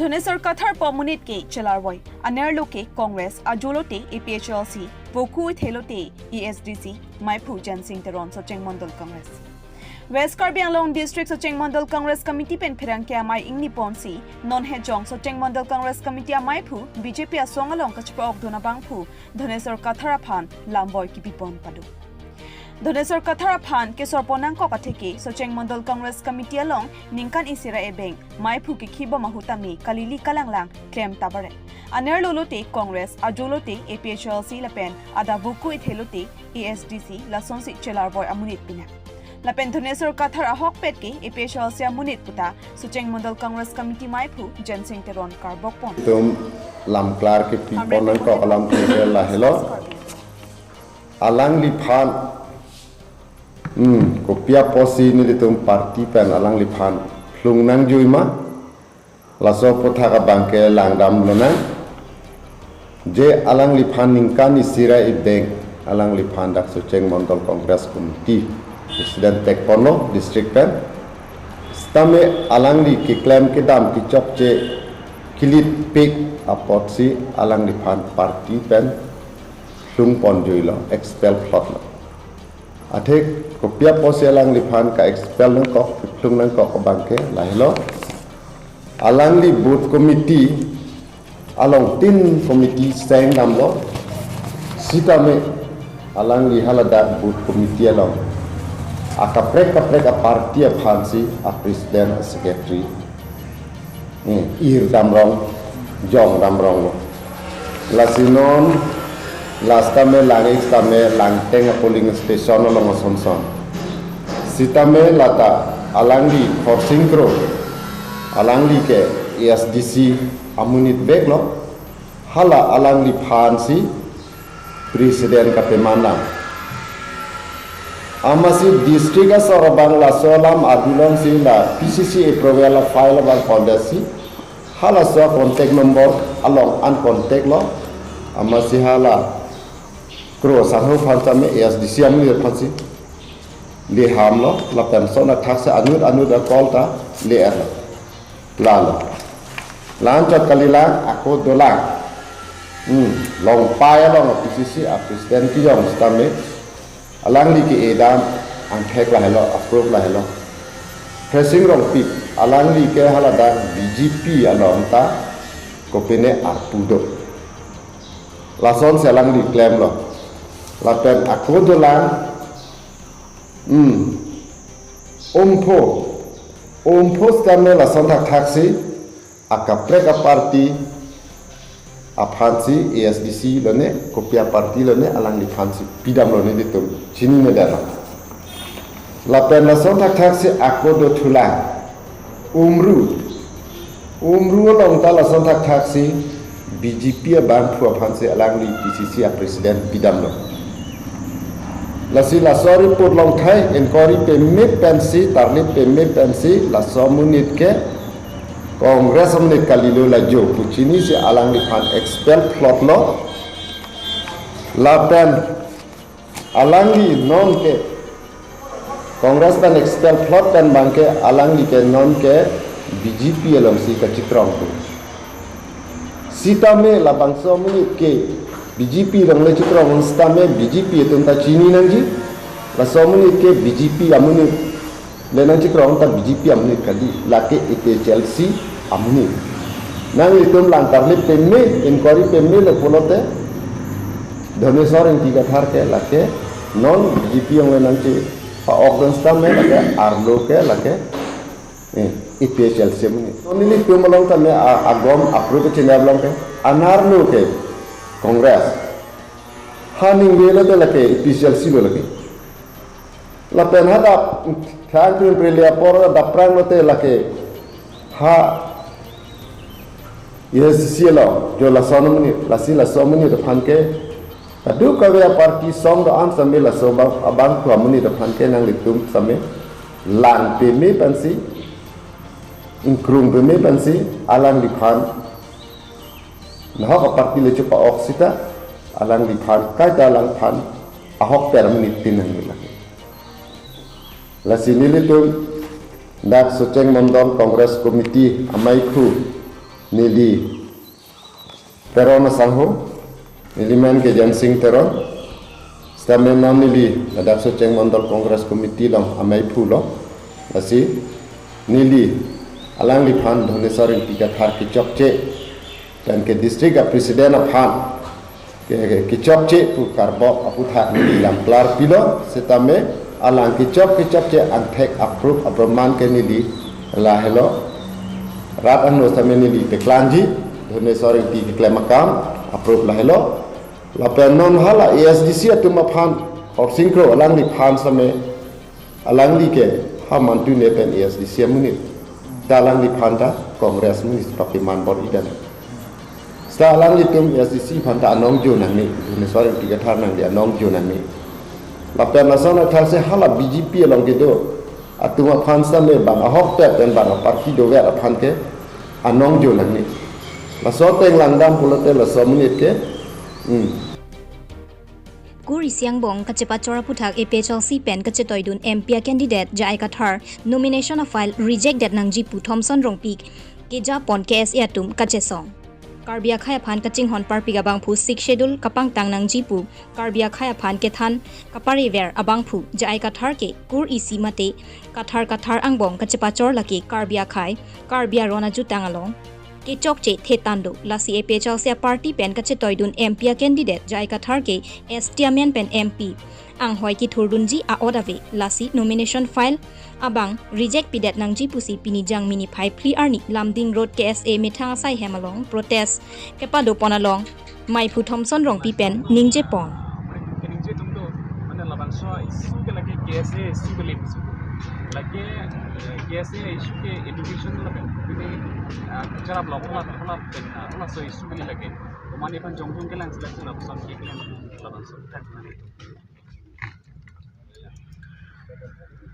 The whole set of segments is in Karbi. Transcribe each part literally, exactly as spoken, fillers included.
Dhaneswar Kathar pu amonit ke chelarvoi. Anerlo ke Congress, ajote A P H L C, voku ithelote A S D C, maiphu Jensing Teron, Socheng Mondol Congress. West Karbi Anglong District Socheng Mondol Congress Committee pen pherangke amei ingni ponsi, non hejong Socheng Mondol Congress Committee amaiphu B J P asong along kachepa-okdun abangphu Dhaneswar Kathar aphan lamvoi kipipon pado. Dhaneswar Kathar aphan kesor pon nangkok atheke Socheng Mondol Congress Committee along ningkan isi ra ebeng maiphu kekhibom ahutame kalili kalanglang klem tabaret. Anerlo lote Congress, ajote A P H L C lapen adap voku ithelote A S D C lasonsi chelarvoi amonit pinang. Lapen Dhaneswar Kathar ahokpet ke A P H L C amonit puta Socheng Mondol Congress Committee maiphu Jensing Teron karbok pon. Itum lam klar kepi pon nangkok alam ke lahelo. Alangliphan, hmm, kopi apotsi nelitum party pen alangliphan phlung nangjui ma, laso aputhak abangke langdam lonang. Je alangliphan ningkan isi ra ebeng alangliphan dak Socheng Mondol Congress Committee President tek ponlo district pen. Sitame alangli keklem kedam kechokche kilitpik apotsi alangliphan party pen phlung ponjuilo, expel phlotlo. Athe kopi apotsi alangliphan ka-expel nangkok, phlung nangkok abangke lahelo. Alangli booth committee along tin committee seng damlo. Sitame alangli haladak booth committee along akaprek kaprek aparty aphansi apresident, asecretary, eh, ir damrong, jong damronglo. Lasi non last time lang-ik tame Langteng apolling station along asonson. Sitame lata alangli Khorsing Kro, alangli ke A S D C amonit veklo, hala alangliphansi president kapemanang. Amatsi district asor abang laso alam adulongsi la P C C approval afile abang kondetsi, halaso contact number along an contact lo. Amatsi hala Kro Sangho aphan tame A S D C amonit aphansi le hamlo, lapen lason athaksi anut anut a-call ta le-erlo. Lalo. La-anchot kalilang, ako dolang. Hmm, Longpai along P C C apresident kejong sitame alangli ke-e dam angthek lahelo, approve lahelo. Khresing Rongpi, alangli ke haladak B J P along ta kopine arpu do. Lasonsi alangli klemlo. Lapen ako dolang, hmm, Umpho. Umpho sitame lason thakthaksi akaprek aparty aphansi, A S D C lone, kopi aparty lone, alangliphansi pidamlo nelitum chinine detlo. Lapen lason thakthaksi ako dothulang, Umru. Umru along ta lason thakthaksi B J P abangphu aphansi alangli P C C apresident pidamlo. Lasi laso report along thai inquiry peme pensi, tarlip peme pensi, laso amonit ke Congress amonit kalilo lajo pu chinisi alangliphan expel phlotlo. Lapen alangli non ke Congress pen expel phlot pen abangke alangli ke non ke B J P alongsi kachekrong pu. Sitame labangso amonit ke B J P along le chekrong sitame B J P atum ta chini nangji. Laso amonit ke B J P amonit le nangchekrong ta B J P amonit kali, lake A P H L C amonit. Nanglitum lang tarlip peme, inquiry pemelo pulote, Dhaneswar Ingti Kathar ke lake non B J P along le nangchepa-okdun sitame lake arlo ke lake, eh, A P H L C amonit. Non nelitum along tame a-, agom apru ke chinep along ke, anerlo ke Congress. Ha ningve lote lake A P H L C lo lake. Lapen ha dap, thang pin prele apor daprang lote lake ha A S D C along, jo laso amonit, lasi laso amonit aphan ke, kadokave aparty song do-an sitame laso abang, abangphu amonit aphan ke nanglitum sitame lang peme pensi, ingkrung peme pensi, alangliphan nahok aparty le chepa-ok sita, alangliphan kaita alangphan ahokpet amonit tin nangji lake. Lasi nelitum dak Socheng Mondol Congress Committee amaiphu Neli Teron asangho, neli men ke Jensing Teron. Sitame non neli ladak Socheng Mondol Congress Committee along amei phulo. Lasi neli alangliphan Dhoneswar Ingti Kathar kechokche, pen ke district a president aphan ke, ke, kechokche pu karbok aphuthak neli lam klar pilo, sitame alang kechok kechokche angthek a-proof aproman ke neli lahelo. Rat angno sitame neli peklanji, Dhoneswar Ingti keklem akam a-proof lahelo. Lapen non hala A S D C atum aphan, Khorsing Kro alangliphan sitame, alangli ke ha Mantu ne pen A S D C amonit. Ta alangliphan ta Congress amonit papiman bor-i dan. Sita alanglitum A S D C aphan ta anong jo nangne, Dhoneswar Ingti Kathar nangli anong jo nangne. Lapen lason athak si hala B J P along kedo atum aphan sitame bang ahokpet pen bang aparty dover aphan ke anong jo nangne. Laso ateng langdam pulote laso amonit ke, hmm. Kur isi angbong kachepachor aphuthak A P H L C pen kachetoidun M P a candidate J I Kathar nomination a file reject det nangji pu Thomson Rongpi kejapon K S A atum kachesong. Karbi akhei aphan kachinghon parpik abangphu Sixth Schedule kapangtang nangji pu Karbi akhei aphan kethan kaparever abangphu J I Kathar ke kur isi mate Kathar Kathar angbong kachepachor lake Karbi akhei, Karbi aron ajutang along kechokche thetang do. Lasi A P H L C a party pen kachetoidun M P a candidate J I Kathar ke S T amen pen M P anghoi kethurdunji a-ot ave. Lasi nomination file abang reject pidet nangji pusi pini Jangmi niphai phli arni Lumding Road K S A methang asai hem along protest kepadopon along meiphu Thomson Rongpi pen ningjepon. Ningje tum do, mane labangso issue ke lake K S A issue ke lake, eh, K S A issue ke education lake, ini, ah, charap lok lak lak pen, ah, laso issue ke lake. Komane pen jongjong kelang sila sila pesan ke kelang labangso tak mane.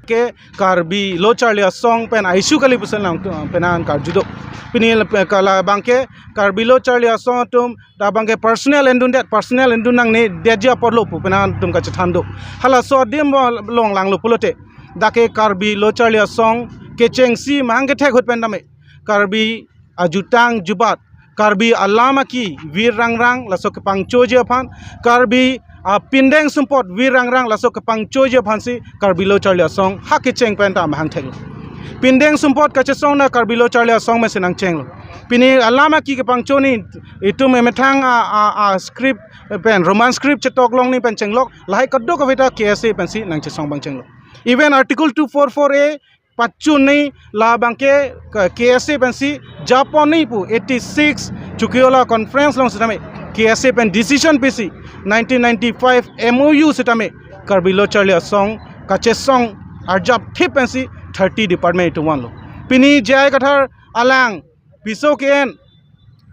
Ke Karbi Lo Charli Asong pen a-issue kali pusi nang, eh, penang karjudo. Pini le-, pe-, kala abangke Karbi Lo Charli Asong atum ta abangke personal endun det, personal endun nangne detji apotlo pu penang atum kachethan do. Halaso adim along langlo pulote, dak ke Karbi Lo Charli Asong kechengsi mahang kethek ahut pen tame Karbi ajutang jubat, Karbi alam aki vir rangrang laso kepangchoji aphan, Karbi apindeng sumpot vir rangrang laso kepangchoji aphansi Karbi Lo Charli Asong ha kecheng pen ta mahang theklo. Pindeng sumpot kachesong na Karbi Lo Charli Asong mesen nangchenglo. Pini alam aki kepangcho ni itum emethang a, a, a script pen, Roman script chetok long ni pen chenglok, lahai kadokave ta K S A pensi nangchesong abang chenglo. Even Article two four four A pachun ni labangke K-, K S A pensi japon ni pu eighty-six Chokihola Conference along sitame K S A pen decision pisi nineteen ninety-five M O U sitame Karbi Lo Charli Asong kachesong arjap thip pensi thirty department itum vanlo. Pini J I Kathar alang piso ke-en,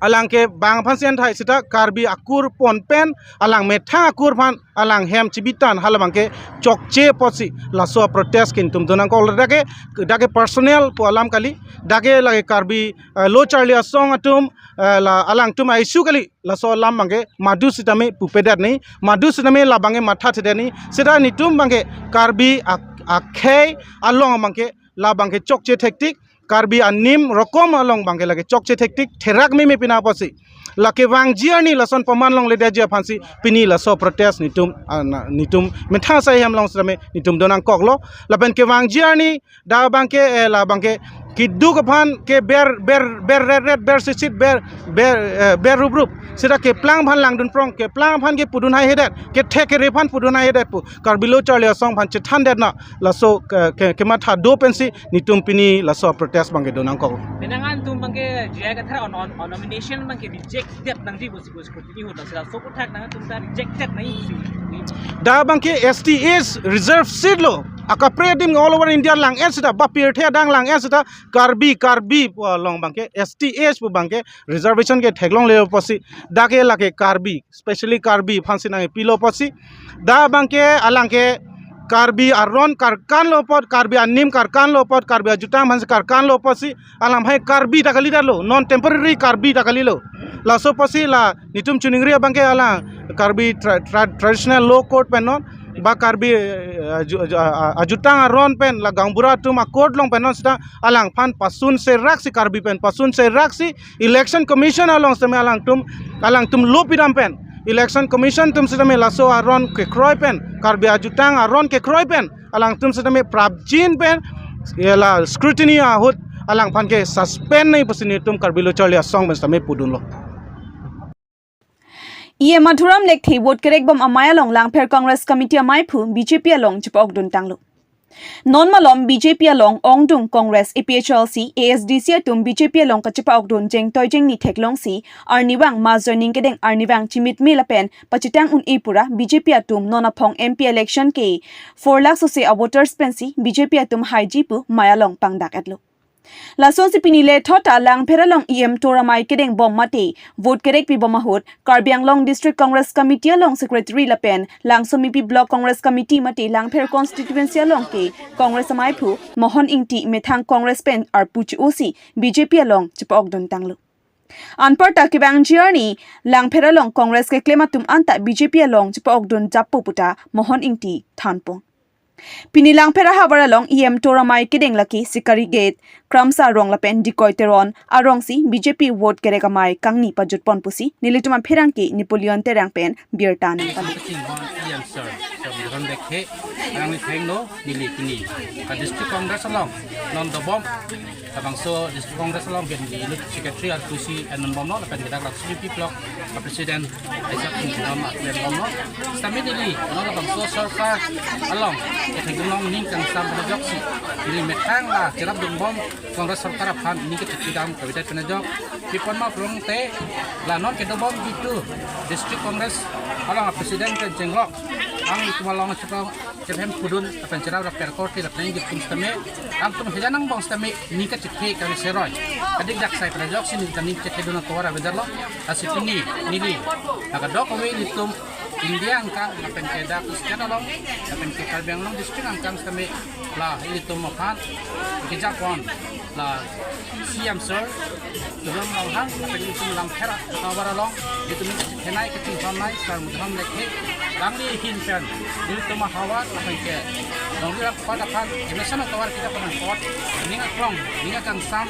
alang ke bang aphansi enthai sita Karbi akur pon pen, alang methang akur aphan alang hem chibitan, halabangke chokche apotsi laso protest ke itum donangkok. Dak ke, dak ke personal pu alam kali, dak ke lake Karbi, eh, Lo Charli Asong atum, eh, la alangtum a-issue kali, laso alam abangke madu sitame pupedet ni, madu sitame labangke matha thedet ni, sita nitum abangke Karbi ak-, akhei along abangke labangke chokche thektik, Karbi anim rokom along abangke lake chokche thektik, therak meme pina apotsi lake vangji arni lason paman longledetji aphansi pini laso protest nitum, ah, na, nitum methang asai hem along sitame nitum donangkoklo. Lapen kevangji arni dak abangke, eh, labangke keduk aphan ke ber, ber, ber ret ret, ber sitsit, ber, ber, eh, ber rup rup, sita keplang aphan langdun prong, keplang aphan ke pudun haihedet, kethek kere aphan pudun haihedet pu Karbi Lo Charli Asong aphan chethandet na laso ke, ke, kematha do pensi nitum pini laso protest abangke donangkok. Penang an tum abangke J I Kathar on, on, on nomination abangke reject det nangji pusi pusi scrutiny ahut, sila laso aphuthak nangtum ta reject det nangji pusi. Dak abangke S T H reserve seat lo. Akaprek adim all over India lang-et sita, bapirthe adang lang-et sita, Karbi, Karbi pu along abangke S T H pu abangke reservation ke theklongle apotsi, dak ke lake Karbi, specially Karbi aphansi nangpilo apotsi, dak abangke alang ke Karbi aron karkan lo apot, Karbi anim karkan lo apot, Karbi ajutang aphansi karkan lo apotsi, alang hai Karbi ta kalidetlo, non temporary Karbi ta kalilo. Laso apotsi la nitum choningri abangke alang Karbi tra-, tra-, traditional law court pen non Ba Karbi, eh, aju-, aju-, a-, a-, ajutang aron pen la gaonbura atum a-court along pen non sita alangphan pasun serak si Karbi pen pasun serak si Election Commission along sitame alangtum, alangtum lo pidam pen Election Commission atum sitame laso aron kekroi pen, Karbi ajutang aron kekroi pen alangtum sitame prapjin pen, ya la scrutiny ahut alangphan ke suspend nangji pusi nelitum Karbi Lo Charli Asong pen sitame pudunlo. E M Madhuram Lekthe vote kerekbom amei along Langpher Congress Committee ameiphu B J P along chepa-okdun tanglo. Non malom B J P along ongdung Congress, A P H L C, A S D C atum B J P along kachepa-okdun jengtoi jengni theklongsi arnivang majoining kedeng arnivang chimitme lapen pachethang un-e pura B J P atum non aphong M P election ke four lakh sose a-voters pensi B J P atum haiji pu mei along pangdak-etlo. Lasonsi pini lethot ta Langpher along E M tour amei kedengbom mate vote kerekpibom ahut Karbi Anglong District Congress Committee along Secretary lapen Langsomipi Block Congress Committee mate Langpher Constituency along ke Congress ameiphu Mohon Ingti methang Congress pen arpu che-osi B J P along chepa-okdun tanglo. Anparta kevangji arni Langpher along Congress keklem atum anta B J P along chepa-okdun jappo puta Mohon Ingti thanpon. Pini Langpher ahavar along E M tour amei kedeng lake Sikari Gate, Kramsa Rong lapen Dikoi Teron arongsi B J P vote kerek amei kangni pajutpon pusi nelitum apherangke Napoleon Terang pen birta nangpalo. Kachinghon E M sir, Sir Madhuram Lekthe, alangli thengno neli pini ka District Congress along non dobom, labangso District Congress along ke neli Unit Secretary arpusi enbomlo, lapen ke dak Langsomipi Block President Isaac Singh Dam arpu enbomlo. Sitame neli non labangso sorkar along kethekdun long ning kangsam pen ajoksi neli methang la cherapdunbom Congress sorkar aphan ning kachepidam kavedet pen ajok. Pipon ma prong te la non kedobomji tu District Congress along a-President pen chenglok alangtum along chepang chephem pudun lapen cherap rap perkor ti lapen nelitum sitame, alangtum hejan angbong sitame ning kachethe kave seroi. Kadikdak sai pen ajoksi nelitum ning chethedun atovar avedetlo. Lasi pini neli la kadokave ilitum India angkang lapen ke dak state along lapen ke Karbi Anglong District angkang sitame la ilitum aphan kejapon la C M sir Tuliram Ronghang lapen ilitum Langpher ahavar along ilitum ning kachethenei kachinghonnei Sir Madhuram Lekthe, alangli ahin pen ilitum ahavar lapen ke along ilitum aphan kemesen atovar kejapon apot ning aklong ning akangsam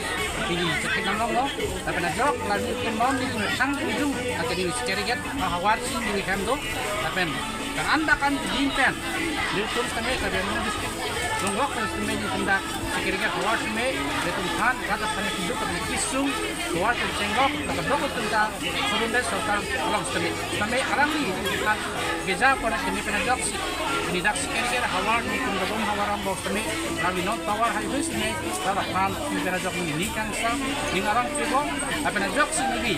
pini chethekdam longlo. Lapen ajok la ilitum non ilitum thang ilitum akan ilitum Sikari Gate ahavar si neli hem do. Lapen kan anda kan din pen ilitum sitame Karbi Anglong District longlok pen sitame ilitum dak Sikari Gate havar sitame ilitum than kata than keduk kata kesung havar pen chenglok kata dok ilitum ta Surundet sorkar along sitame sitame alangli kan kejapon kini pen ajoksi pini dak Sikari Gate havar ilitum dobom havar angbong sitame alangli non tovar hai hui sitame la than kini pen ajok ning kangsam ning arong pibom lapen ajoksi neli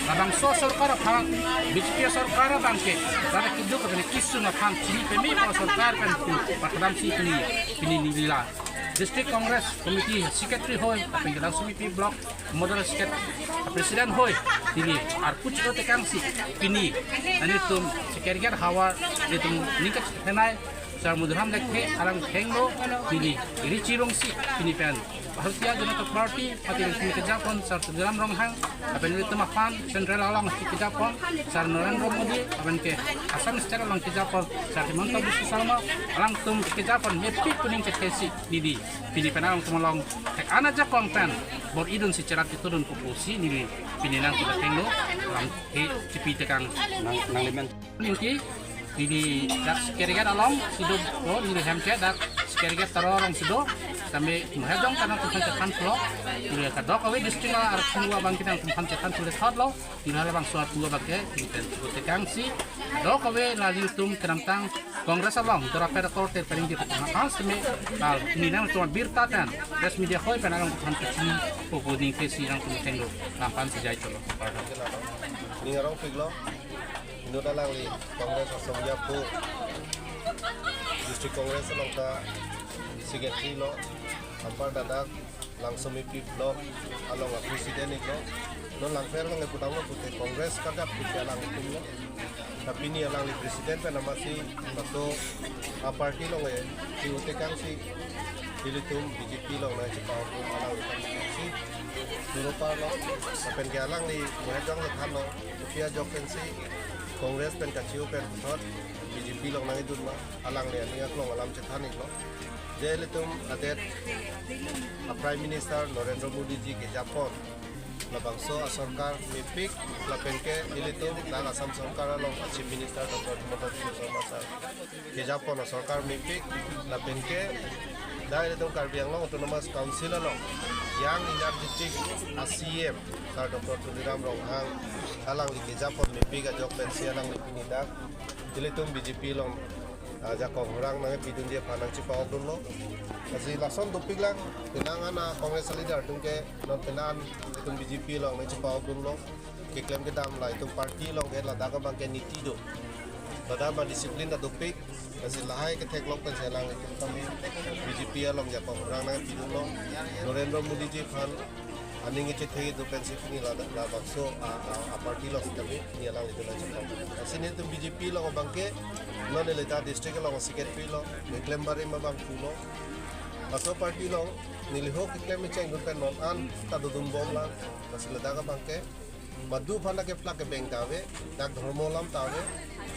labangso sorkar aphan B J P sorkar abang ke la keduk kata kesung aphan chini peme pa sorkar pen pu pathadamsi pini pini neli la District Congress Committee Secretary hoi lapen ke Langsomipi Block Model Secretary President hoi neli arpu che-o tekangsi pini nelitum Sikari Gate havar ilitum ning kachethenei Sir Madhuram Lekthe alang thengno neli iri chirungsi pini pen Bharatiya Janata Party mate ilitum kejapon Sir Tuliram Ronghang lapen ilitum aphan Central along kejapon Sir Narendra Modi lapen ke Assam State along kejapon Sir Himanta Biswa Sarma alangtum kejapon mepik kuning kethesi neli pini pen alangtum along thek-an ajakong pen bor-idunsi cherap chetudun pupusi neli pini nangtum thengno alang ke chipi tekang nang nanglimen. Ningki neli dak Sikari Gate alongsi do, o neli hem ke dak Sikari Gate taro alongsi do. Sitame Mohejong ta nangtum aphan chethan pulo. Neli kadokave district arphu abang ke nangtum aphan chethan pule thotlo. Neli halabangso arphu abang ke neli pen tekangsi kadokave la ilitum kedamtang Congress along dora per korte pering di petang hal sitame la neli nangtum birta pen press media hoi pen alangtum aphan kachini pupu ning kesi nangtum thengno lampan sejai cholo. Ning arong piklo. Inut alangli Congress asong japo District Congress along ta Secretary lo, anparta dak Langsomipi Block along a-President iklo. Non Langpher along eputanglo pute Congress kadap pute alangtum lo. Tapi ni alangli President pen amatsi laso a-party along e, si utekangsi ilitum B J P along nang chepa-ok alangli kan si Duropa lo, lapen ke alangli Mohejong lo thanlo, Rupia jok pensi Congress pen kacheu pen puthot B J P along nangdun ma, alangli aning aklong alam chethan iklo. Je ilitum adet a Prime Minister Narendra Modi ji kejapon labangso a sorkar mepik, lapen ke ilitum dak Assam sorkar along a Chief Minister Doctor Himanta Biswa Sarma sir kejapon a sorkar mepik, lapen ke dak ilitum Karbi Anglong Autonomous Council along yang energetic a C E M sir Doctor Tuliram Ronghang alangli kejapon mepik ajok pensi alangli pini dak ilitum B J P along, ah, jakong hurang nangpidunji aphan nangchepa-okdunlo. Lasi lason dopik lang, penang an a Congress leader atum ke non penang an itum B J P along nangchepa-okdunlo. Keklem kedam la itum party along ke ladak abang ke niti do, ladak abang discipline ta dopik. Lasi lahai ketheklong pensi alanglitum kami B J P along jakong hurang nangpidunlo. Narendra Modi ji aphan aning kechethe do pensi pini la, labangso a, a, a party along kami pini alanglitum nangchepang. Lasi nelitum B J P along abang ke non neli ta district along secretary lo, keklem barim abang pulo. Laso party along neli ho keklem chengdun pen non an ta dodun bom lang. Lasi ladak abang ke madu aphan dak keplak kebeng ta ave, dak dhormo alam ta ave,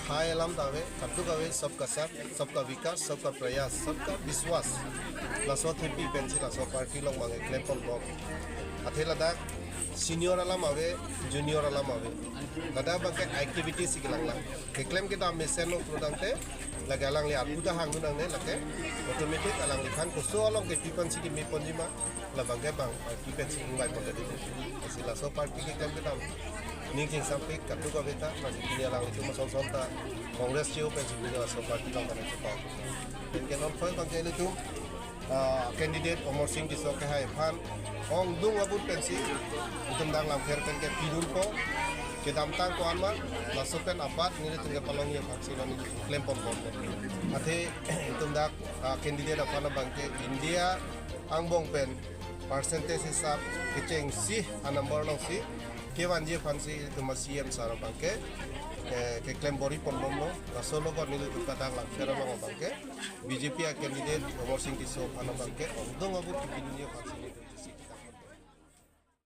khei alam ta ave, kaduk ave, sabka saath, sabka vikas, sabka prayas, sabka vishwas. Laso thepi pensi laso party along abang keklem pon bom. Athe ladak senior alam ave, junior alam ave. Ladak abang ke activity si kelang lang. Keklem kedam mesen lo pudangte, lake alangli arpu ta hangdun nangne, lake automatic alangliphan koso along kepi pensi keme ponji ma, labang ke abang, ah, kepi pensi ingvai ponte. Lasi laso party keklem kedam ning chingsampik kaduk ave ta, lasi pini alanglitum ason son ta Congress cheu pensi pini laso party along ta nangchepa-ok. Pen ke non phoi abang ke ilitum, ah, candidate Amarsing Tisso kehai aphan ongdung abut pensi itum dak Langpher pen ke pidunpo, kedamtang ko-an ma, laso pen abat nelitum kepalongji aphan si non nelitum klem pon bom. Athe itum dak, ah, candidate aphan abang ke India angbong pen percentage hisap kechengsi a number alongsi kevanji aphan si itum a C E M sir abang ke, eh, keklem bor-i pon bomlo. Laso logot nelitum ta dak Langpher along abang ke B J P a candidate Amarsing Tisso aphan abang ke ongdung abut kepidunji aphan si nelitum